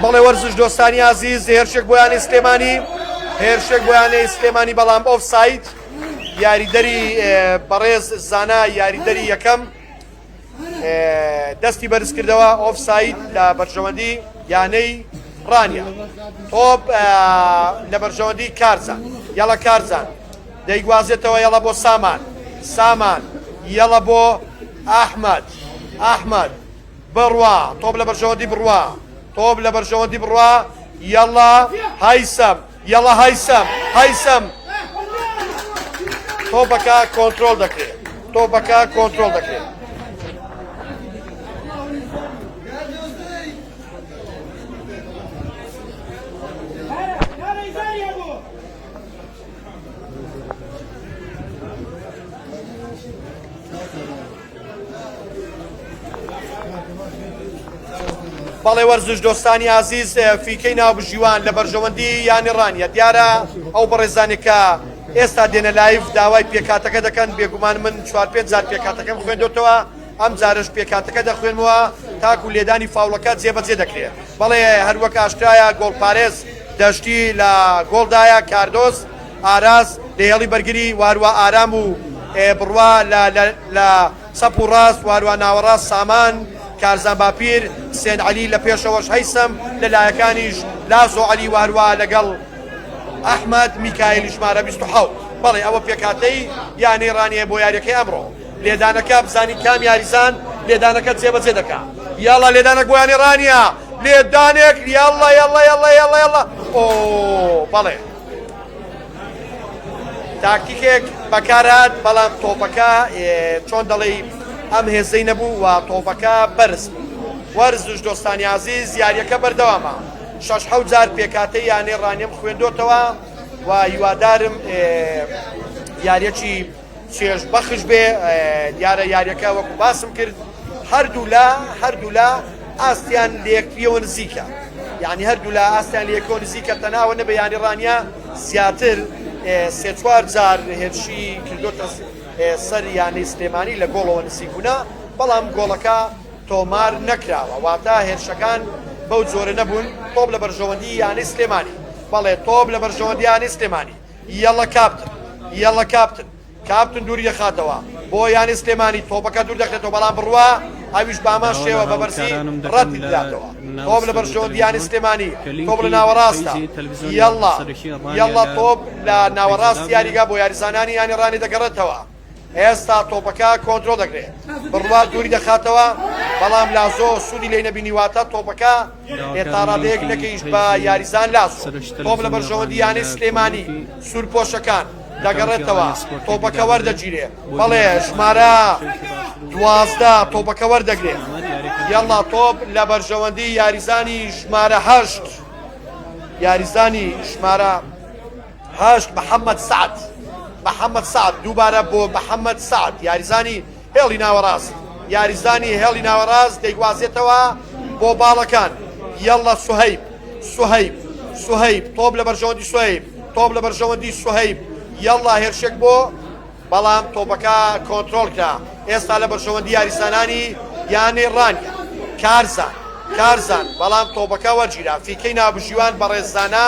Speaker 2: بەڵێ وەرزش دۆستانی ئازیز هێرشێک بۆ یانەی سلێمانی هێرشێک بۆ یانەی سلێمانی بەڵام ئۆفساید یاریدەری بەڕێز زانا یاریدەری یەکەم دەستی بەرزکردەوە ئۆفساید لە بەرژەوەندی یانەی ڕانیە تۆپ لە بەرژەوەندی کارزان یاڵە کارزان دەیگوازێتەوە یاڵە بۆ سامان سامان یاڵە بۆ ئەحمد ئەحمد بڕوا تۆپ لە بەرژەوەندی بڕوا تۆپ لە بەرژەوەندی بڕوا یاڵا هەیسەم یەڵا هەیسەم هەیسەم تۆپەکە کۆنترۆڵ دەکرێت تۆپەکە کۆنترۆڵ دەکرێت. بەڵێ وەرزش دۆستانی ئازیز فیکەی ناوبژیوان لە بەرژەوەندی یانی ڕانیە دیارە ئەو بەڕێزانێک کە ئێستا دێنە live داوای پێکاتەکە دەکەن بێگومان من چوار پێنج جار پێکاتەکەم خوێندۆتەوە ئەم جارش پێکاتەکە دەخوێنمەوە تاکو لێدانی فاوڵەکە جێبەجێ دەکرێت بەڵێ هەروەک ئاشکرایە گۆڵپارێز دەشتی لە گۆڵدایە کاردۆس ئاراس لە هێڵی بەرگری واروا ئارام و بڕوا لە چەپ و ڕاست واروا ناوەڕاست سامان کارزان باپیر حسێن عەلی لە پێشەوەش هەیسەم لە لایەکانیش لازۆ عەلی واروا لەگەڵ ئەحمەد میکایلی ژمارە 27 بەڵێ ئەوە پێکهاتەی یانەی ڕانیە بۆ یاریەکەی ئەمڕۆ لێدانەکە بزانین کام یاریزان لێدانەکە جێبەجێ دەکا یاڵا لێدانێک بۆ یانەی ڕانیە لێدانێک یاڵا یاڵا یاڵا یاڵا یاڵا ئۆ بەڵێ تاکتیکێک بەکارهات بەڵام تۆپەکە چۆن دەڵێی ئەم هێزەی نەبوو و تۆپەکە بەرز بوو. وەرزش دۆستانی ئازیز یاریەکە بەردەوامە شەش حەوت جار پێکاتەی یانەی ڕانیەم خوێندۆتەوە و هیوادارم یاریەکی چێژ بەخش بێ دیارە یاریەکە وەکو باسم کرد هەردوولا هەردوولا ئاستیان لەیەکتریەوە نزیکە یعنی هەردوولا ئاستیان لەیەکەوە نزیکە تەناوە نەبێ یانی ڕانیە زیاتر سێ چوار جار هێرشی کردۆتە سەر یانەی سلێمانی لە گۆڵەوە نزیک بوونە بەڵام گۆڵەکە تۆمار نەکراوە واتە هێرشەکان بەو جۆرە نەبوون تۆپ لە بەرژەوەندی یانەی سلێمانی بەڵێ تۆپ لە بەرژەوەندی یانەی سلێمانی یەڵە کاپتن یەڵە کاپتن کاپتن دووری دەخاتەوە بۆ یانەی سلێمانی تۆپەکە دوور دەخرێتەوە بەڵام بڕوا ئەویش بامان
Speaker 3: داوا لە
Speaker 2: شێوە بە بەرزی
Speaker 3: هاوکارانم دەکەم
Speaker 2: ڕەتی
Speaker 3: لە
Speaker 2: بداتەوە
Speaker 3: ناو
Speaker 2: تۆپ لە
Speaker 3: ستۆدیۆ
Speaker 2: بەرژەوەندی یانەی
Speaker 3: تەلەڤیزیۆن
Speaker 2: سلێمانی
Speaker 3: کە
Speaker 2: تۆپ لە
Speaker 3: لینکی
Speaker 2: ناوەڕاستە
Speaker 3: پەیجی تەلەڤیزیۆنی
Speaker 2: یەڵا
Speaker 3: سەرەکی ڕانیە
Speaker 2: یەڵا
Speaker 3: لە
Speaker 2: تۆپ لە ناوەڕاستی
Speaker 3: پەیجدا بنێن.
Speaker 2: یاریگا بۆ یاریزانانی یانەی ڕانیە دەگەڕێتەوە ئێستا تۆپەکە کۆنترۆڵ دەکرێت بڕوا دووری دەخاتەوە بەڵام لازۆ سوودی لێی نەبینی واتە تۆپەکە تا
Speaker 3: داواکارم
Speaker 2: ڕادەیەک
Speaker 3: لینکی
Speaker 2: نەگەیشت بە
Speaker 3: پەیجی
Speaker 2: یاریزان لازۆ
Speaker 3: سەرەکی
Speaker 2: تۆپ لە
Speaker 3: تەلەڤیزیۆنی
Speaker 2: بەرژەوەندی
Speaker 3: ڕانیە
Speaker 2: یانەی
Speaker 3: لە
Speaker 2: سلێمانی
Speaker 3: کۆمێنتی
Speaker 2: سوورپۆشەکان
Speaker 3: ئەکاونتی
Speaker 2: دەگەڕێتەوە
Speaker 3: ڕانیە سپۆرت تیڤی
Speaker 2: تۆپەکە
Speaker 3: دابنرێت
Speaker 2: وەردەگیرێ
Speaker 3: بۆ
Speaker 2: بەڵێ
Speaker 3: بینەرانی
Speaker 2: ژمارە
Speaker 3: شەوێکی باشتر و
Speaker 2: 12 تۆپەکە وەردەگرێ
Speaker 3: سەلامەت یاریەکان
Speaker 2: یەڵا
Speaker 3: دەبێت.
Speaker 2: تۆپ لە بەرژەوەندی یاریزانی ژمارە هەشت یاریزانی ژمارە هەشت محەممەد سەعد محەممەد سەعد دووبارە بۆ محەممەد سەعد یاریزانی هێڵی ناوەڕاست یاریزانی هێڵی ناوەڕاست دەیگوازێتەوە بۆ باڵەکان یەڵە سوهەیب سوهەیب سوهەیب تۆپ لە بەرژەوەندی سوهەیب تۆپ لە بەرژەوەندی سوهەیب یەڵا هێرشێک بۆ بەڵام تۆپەکە کۆنترۆڵ کرا ئێستا لە بەرژەوەندی یاریزانانی یانەی ڕانیە کارزان کارزان بەڵام تۆپەکە وەرگیرا فیکەی ناوبژیوان بەڕێزانە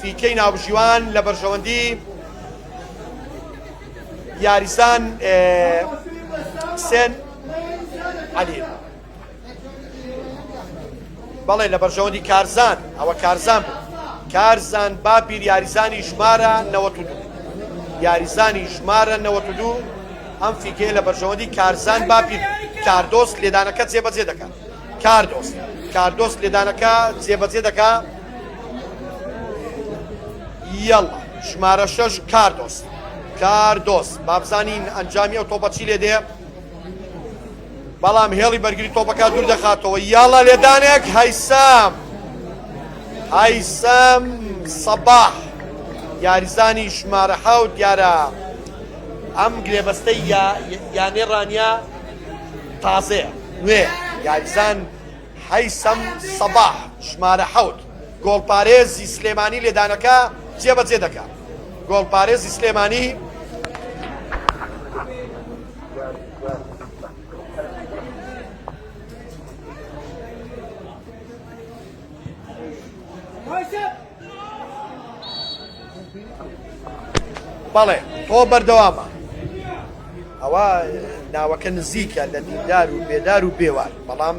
Speaker 2: فیکەی ناوبژیوان لە بەرژەوەندی یاریزان حسێن عەلی بەڵێ لە بەرژەوەندی کارزان ئەوە کارزان بوو کارزان باپیر یاریزانی ژمارە 92 یاریزانی ژمارە 92 ئەم فیکەیە لە بەرژەوەندی کارزان باپیر کاردۆس لێدانەکە جێبەجێ دەکات کاردۆس کاردۆس لێدانەکە جێبەجێ دەکا یەڵا ژمارە شەش کاردۆس کاردۆس بابزانین ئەنجامی ئەو تۆپە چی لێ دێ بەڵام هێڵی بەرگری تۆپەکە دوور دەخاتەوە یاڵا لێدانێک هەیسام هەیسام سەباح یاریزانی ژمارە حەوت دیارە ئەم گرێبەستەی یانەی ڕانیە تازەیە نوێ یاریزان هەیسەم سەباح ژمارە حەوت گۆڵپارێزی سلێمانی لێدانەکە جێبەجێ دەکات گۆڵپارێزی سلێمانی. بەڵێ تۆ بەردەوامە ئەوە ناوەکە نزیکە لە دیندار و بێدار و بێوار بەڵام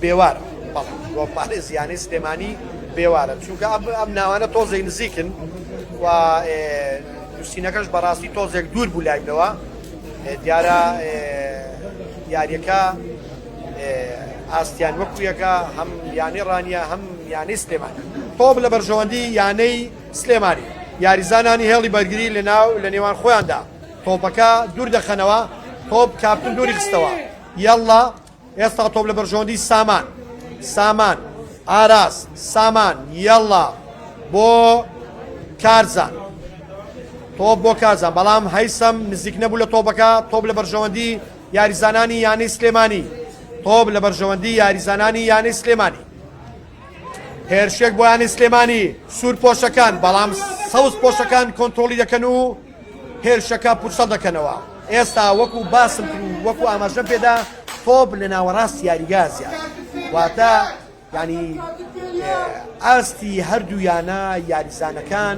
Speaker 2: بێوارە بەڵێ گۆڵپارێز یانەی سلێمانی بێوارە چونکە ئەم ناوانە تۆزێک نزیکن و نووسینەکەش بەڕاستی تۆزێک دوور بوو لای منەوە دیارە یاریەکە ئاستیان وەکو یەکە هەم یانەی ڕانیە هەم یانەی سلێمانی تۆپ لە بەرژەوەندی یانەی سلێمانی یاریزانانی هێڵی بەرگری لە ناو لە نێوان خۆیاندا تۆپەکە دوور دەخەنەوە تۆپ کاپتن دووری خستەوە یاڵڵا ئێستا تۆپ لە بەرژەوەندی سامان سامان ئاراس سامان یاڵڵا بۆ کارزان تۆپ بۆ کارزان بەڵام هەیسەم نزیک نەبوو لە تۆپەکە تۆپ لە بەرژەوەندی یاریزانانی یانەی سلێمانی تۆپ لە بەرژەوەندی یاریزانانی یانەی سلێمانی هێرشێک بۆ یانەی سلێمانی سوور پۆشەکان بەڵام سەوز پۆشەکان کۆنترۆڵی دەکەن و هێرشەکە پوچەڵ دەکەنەوە ئێستا وەکو باسم کرد و وەکو ئاماژەم پێدا تۆپ لە ناوەڕاست یاریگا زیاد واتە یانی ئاستی هەردوو یانە یاریزانەکان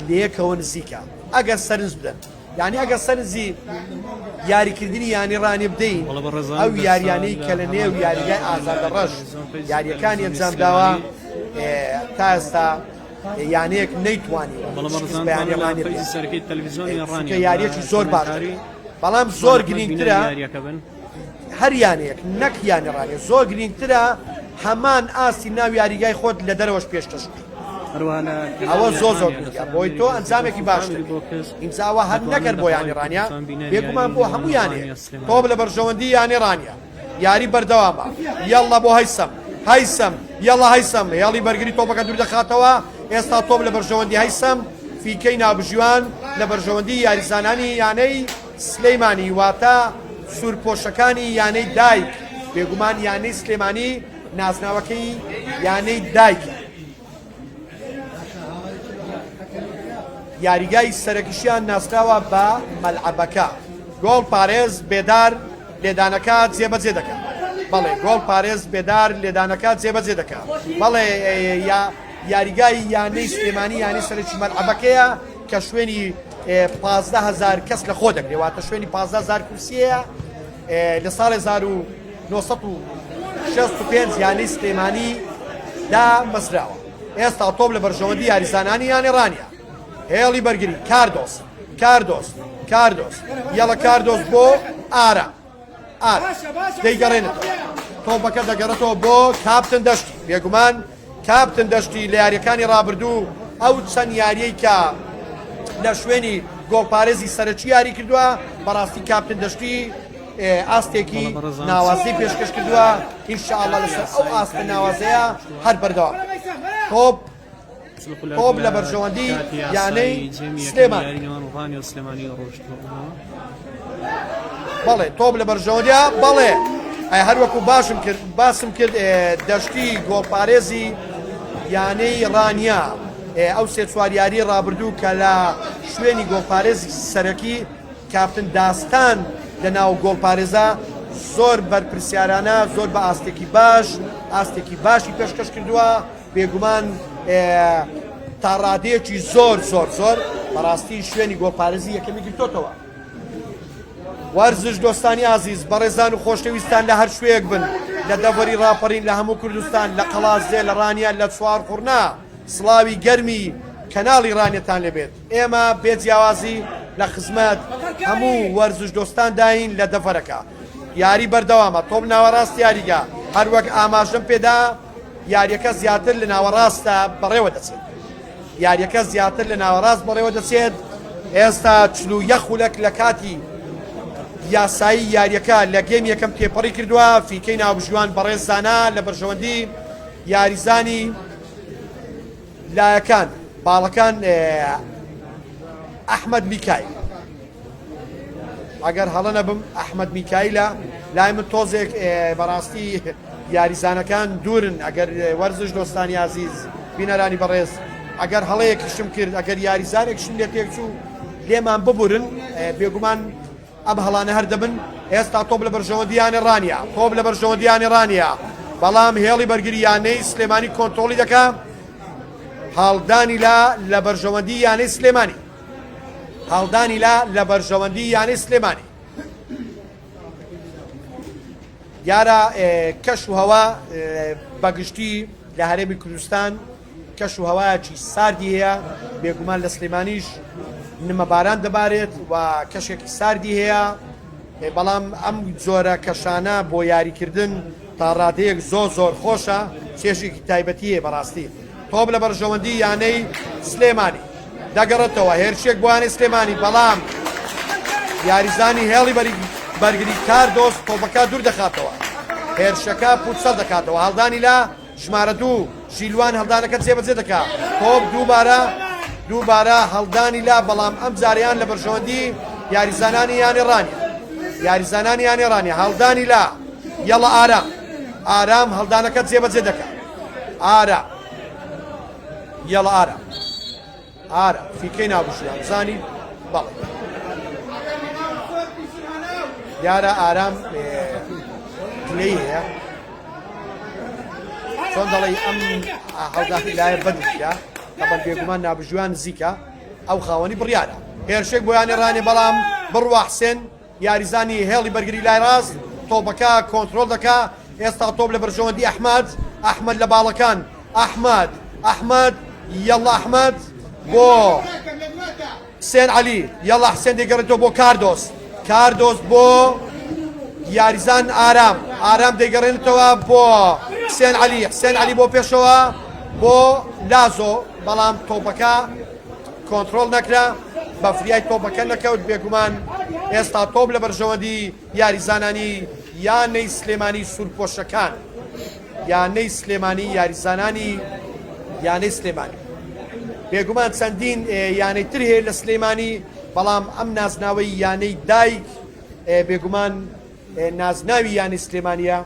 Speaker 2: لەیەکەوە نزیکە ئەگەر سەرنج بدەن یانی ئەگەر سەرنجی یاریکردنی یانی ڕانیە بدەین ئەو یاریانەی کە لە نێو یاریگای ئازادە ڕەش یاریەکانی ئەنجامداوە تا ئێستا یانەیەک نەیتوانیوە یاریەکی زۆر باش بەڵام زۆر گرنگترە هەر یانەیەک نەک یانە ڕانیە زۆر گرینگترە هەمان ئاستی ناو یاریگای خۆت لە دەرەوەش پێشکەش بکەیت ئەوە زۆر زۆر گرنگە بۆی تۆ ئەنجامێکی باشتر ئینجا ئەوە هەر نەکەر بۆ یانی ڕانیە بێگومان بۆ هەموو یانەیەک تۆپ لە بەرژەوەندی یانەی ڕانیە یاری بەردەوامە یەڵڵا بۆ هەیسەم هەیسەم یەڵا هەیسەم هێڵی بەرگری تۆپەکە دوور دەخاتەوە ئێستا تۆپ لە بەرژەوەندی هەیسەم فیکەی ناوبژیوان لە بەرژەوەندی یاریزانانی یانەی سلیمانی واتە سوورپۆشەکانی یانەی دایک، بێگومان یانەی سلێمانی نازناوەکەی یانەی دایکە. یاریگای سەرەکیشیان ناسراوە بە مەلعەبەکە. گۆڵ پارێز بێدار لێدانەکە جێبەجێ دەکا. بەڵێ گۆڵ پارێز بێدار لێدانەکە جێبەجێ دەکا. بەڵێ یاریگای یانەی سلێمانی یانەی سەرەکی مەلعەبەکەیە کە شوێنی 15 هەزار کەس لە خۆ دەگرێ واتە شوێنی 15 هەزار کورسیەیە لە ساڵ 1965 یانەی سلێمانی دامەزراوە ئێستا تۆپ لە بەرژەوەندی یاریزانانی یانەی ڕانیە هێڵی بەرگری کاردۆس کاردۆس کاردۆس یەڵە کاردۆس بۆ ئارا ئار دەیگەڕێنێتەوە تۆپەکە دەگەڕێتەوە بۆ کاپتن دەشتی بێگومان کاپتن دەشتی لە یاریەکانی ڕابردوو ئەو چەند یاریەی کە لە شوێنی گۆڵپارێزی سەرەکی یاری کردووە بەڕاستی کاپتن دەشتی ئاستێکی ناوازەی پێشکەش کردووە ئینشاءاللە لەسەر ئەو ئاستە ناوازەیە هەر بەردەوام تۆپ تۆپ لە بەرژەوەندی یانەی سلێمانی بەڵێ تۆپ لە بەرژەوەندیا بەڵێ ئەی هەروەکو باشم کرد باسم کرد دەشتی گۆڵپارێزی یانەی ڕانیا ئەو سێ چوار یاری ڕابردوو کە لە شوێنی گۆڵپارێزی سەرەکی کاپتن داستان لە ناو گۆڵپارێزە زۆر بەرپرسیارانە زۆر بە ئاستێکی باش ئاستێکی باشی پێشکەش کردووە بێگومان تا ڕادەیەکی زۆر زۆر زۆر بەڕاستی شوێنی گۆڵپارێزی یەکەمی گرتۆتەوە. وەرزش دۆستانی ئازیز بەڕێزان و خۆشەویستان لە هەر شوێیەک بن لە دەڤەری ڕاپەڕین لە هەموو کوردستان لە قەڵادزێ لە ڕانیە لە چوارقوڕنە سڵاوی گەرمی کەناڵی ڕانیەتان لێبێت ئێمە بێ جیاوازی لە خزمەت هەموو وەرزش دۆستانداین لە دەڤەرەکە یاری بەردەوامە تۆپ ناوەڕاست یاریگا هەروەک ئاماژەم پێدا یاریەکە زیاتر لە ناوەڕاستە بەڕێوە دەچێت یاریەکە زیاتر لە ناوەڕاست بەڕێوە دەچێت ئێستا 41 خولەک لە کاتی یاسایی یاریەکە لە گێم یەکەم تێپەڕی کردووە فیکەی ناوبژیوان بەڕێز زانا لە بەرژەوەندی یاریزانی لایەکان باڵەکان ئەحمەد میکایل ئەگەر هەڵە نەبم ئەحمەد میکایلە لای من تۆزێک بەڕاستی یاریزانەکان دوورن ئەگەر وەرزش دۆستانی ئازیز بینەرانی بەڕێز ئەگەر هەڵەیەکیشم کرد ئەگەر یاریزانێکشم لێ تێکچوو لێمان ببورن بێگومان ئەم هەڵانە هەر دەبن ئێستا تۆپ لە بەرژەوەندی یانە ڕانیە تۆپ لە بەرژەوەندی یانە ڕانیە بەڵام هێڵی بەرگری یانەی سلێمانی کۆنترۆڵی دەکا. هەڵدانی لا لە بەرژەوەندی یانەی سلێمانی هەڵدانی لا لە بەرژەوەندی یانەی سلێمانی دیارە کەش و هەوا بەگشتی لە هەرێمی کوردستان کەش و هەوایەکی ساردی هەیە بێگومان لە سلێمانیش نمەباران دەبارێت و کەشێکی ساردی هەیە بەڵام ئەم جۆرە کەشانە بۆ یاریکردن تا ڕادەیەک زۆر زۆر خۆشە چێژێکی تایبەتی هەیە بەڕاستی تۆپ لە بەرژەوەندی یانەی سلێمانی دەگەڕێتەوە هێرشێک بۆ یانەی سلێمانی بەڵام یاریزانی هێڵی بەرگری کاردۆس تۆپەکە دوور دەخاتەوە هێرشەکە پوچەڵ دەکاتەوە هەڵدانی لە ژمارە دوو ژیلوان هەڵدانەکە جێبەجێ دەکا تۆپ دووبارە دووبارە هەڵدانی لا بەڵام ئەم جاریان لە بەرژەوەندی یاریزانانی یانێ ڕانیە یاریزانانی یانێ ڕانیە هەڵدانی لا یەڵە ئارام ئارام هەڵدانەکە جێبەجێ دەکا ئارام یەڵە ئارام ئارام فیکەی نابژیان زانی بەڵێ دیارە ئارام پلەی هەیە چۆن دەڵێ ئەم هەڵدانی لایە بەدرا تەبەن بێگومان نابژوان نزیکە ئەو خاوەنی بڕیارە هێرشێک بۆیانێ ڕانێ بەڵام بڕوا حسێن یاریزانی هێڵی بەرگری لای ڕاست تۆپەکە کۆنترۆڵ دەکا، ئێستا تۆپ لە بەرژەوەندی ئەحمەد، ئەحمەد لە باڵەکان، ئەحمەد، ئەحمەد، یەڵا ئەحمەد بۆ حسێن عەلی، یەڵا حسێن دەیگەڕێتەوە بۆ کاردۆس، کاردۆس بۆ یاریزان ئارام، ئارام دەیگەڕێنێتەوە بۆ حسێن عەلی، حسێن عەلی بۆ پێشەوە بۆ لازۆ، بەڵام تۆپەکە کۆنترۆڵ نەکرا، بە فریای تۆپەکە نەکەوت، بێگومان ئێستا تۆپ لە بەرژەوەندی یاریزانانی یانەی سلێمانی سوورپۆشەکان، یانەی سلێمانی یاریزانانی یانەی سلێمانی. بێگومان چەندین یانەی تر هەیە لە سلێمانی، بەڵام ئەم نازناوەی یانەی دایک بێگومان نازناوی یانەی سلێمانییە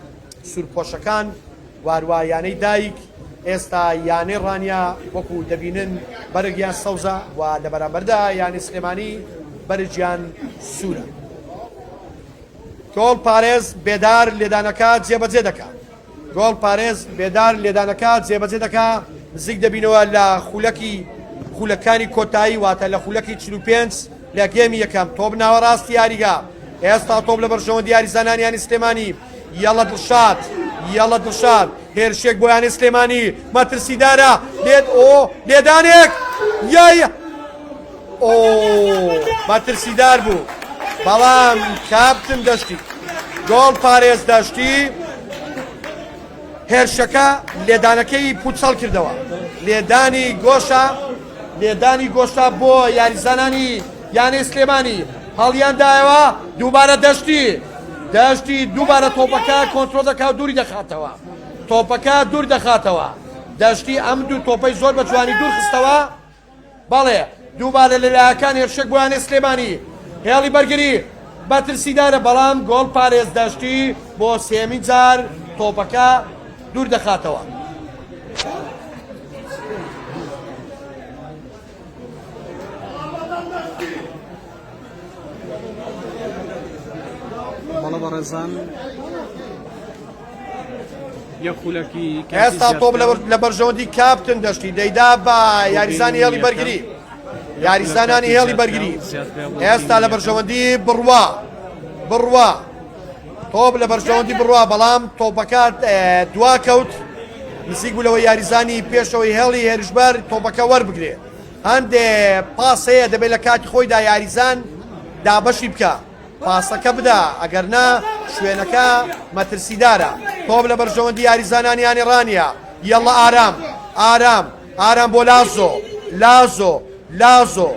Speaker 2: سوورپۆشەکان واروا یانەی دایک ئێستا یانەی ڕانیە وەکو دەبینن بەرگیان سەوزە و لە بەرامبەردا یانەی سلێمانی بەرگیان سوورە. گۆڵ پارێز بێدار لێدانەکە جێبەجێ دەکا. گۆڵ پارێز بێدار لێدانەکە جێبەجێ دەکا نزیک دەبینەوە لە خولەکی خولەکانی کۆتایی واتە لە خولەکی 45 لە گێمی یەکەم تۆپ ناوەڕاستی یاریگا ئێستا تۆپ لە بەرژەوەندی یاریزانانی یانی سلێمانی یەڵە دڵشاد یەڵە دڵشاد هێرشێک بۆ یانەی سلێمانی مەترسیدارە لێت ئۆ لێدانێک یای ئۆ مەترسیدار بوو بەڵام کاپتن دەشتی گۆڵ پارێز دەشتی هێرشەکە لێدانەکەی پوچەڵ کردەوە لێدانی گۆشە لێدانی گۆشە بۆ یاریزانانی یانەی سلێمانی هەڵیان دایەوە دووبارە دەشتی دەشتی دووبارە تۆپەکە کۆنترۆل دەکا و دووری دەخاتەوە تۆپەکە دوور دەخاتەوە دەشتی ئەم دوو تۆپەی زۆر بە جوانی دوور خستەوە بەڵێ دووبارە لە لایەکان هێرشێک بۆ یانەی سلێمانی هێڵی بەرگری مەترسیدارە بەڵام گۆڵ پارێز دەشتی بۆ سێمین جار تۆپەکە دوور دەخاتەوە.
Speaker 3: بەڵە بەڕێزان یەک خولەکی
Speaker 2: ئێستا تۆپ لە بەرژەوەندی کاپتن دەشتی دەیدا بە یاریزانی هێڵی بەرگری یاریزانانی هێڵی بەرگری ئێستا لە بەرژەوەندی بڕوا بڕوا تۆپ لە بەرژەوەندی بڕوا بەڵام تۆپەکە دوا کەوت نزیک بوو لەوە یاریزانی پێشەوەی هێڵی هێرشبەر تۆپەکە وەربگرێ هەندێ پاس هەیە دەبێت لە کاتی خۆیدا یاریزان دابەشی بکە پاسەکە بدا ئەگەر نا شوێنەکە مەترسیدارە تۆپ لە بەرژەوەندی یاریزانانی یانی ڕانیە یەڵە ئارام ئارام ئارام بۆ لازۆ لازۆ لازۆ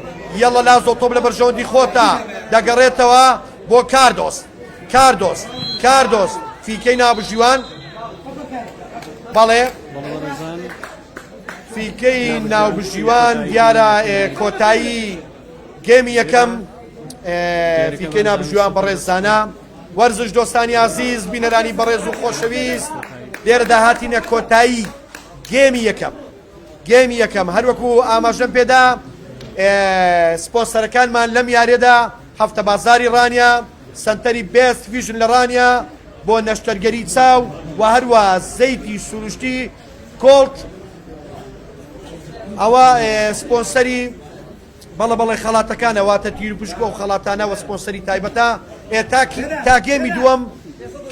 Speaker 2: یەڵە لازۆ تۆپ لە بەرژەوەندی خۆتە دەگەڕێتەوە بۆ کاردۆس کاردۆس کاردۆس فیکەی نابژیوان بەڵێ فیکەی ناوبژیوان دیارە کۆتایی گێمی یەکەم فیکەی نابژیوان بەڕێز زانا وەرزش دۆستانی ئازیز بینەرانی بەڕێز و خۆشەویست لێرەدا هاتینە کۆتایی گێمی یەکەم گێمی یەکەم هەروەکو ئاماژەم پێدا سپۆنسەرەکانمان لەم یاریەدا هەفتە بازاری ڕانیە سەنتەری بێست ڤیژن لە ڕانیە بۆ نەشتەرگەری چاو و هەروە زەیتی سروشتی کۆڵت. ئەوە سپۆنسەری بەڵێ بەڵێ خەڵاتەکانە واتە تیر و پشک و ئەو خەڵاتانە وە سپۆنسەری تایبەتە ئێ تا تا game ی دووەم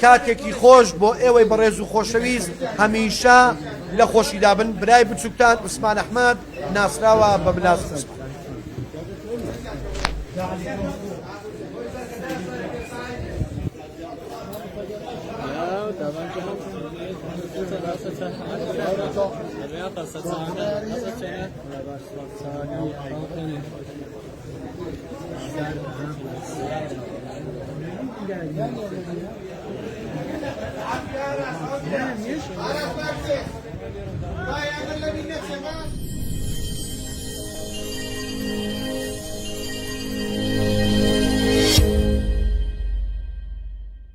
Speaker 2: کاتێکی خۆش بۆ ئێوەی بەڕێز و خۆشەویست هەمیشە لە خۆشیدا بن برای بچوکتان عوسمان ئەحمەد ناسراوە بە بلاز عوسمان.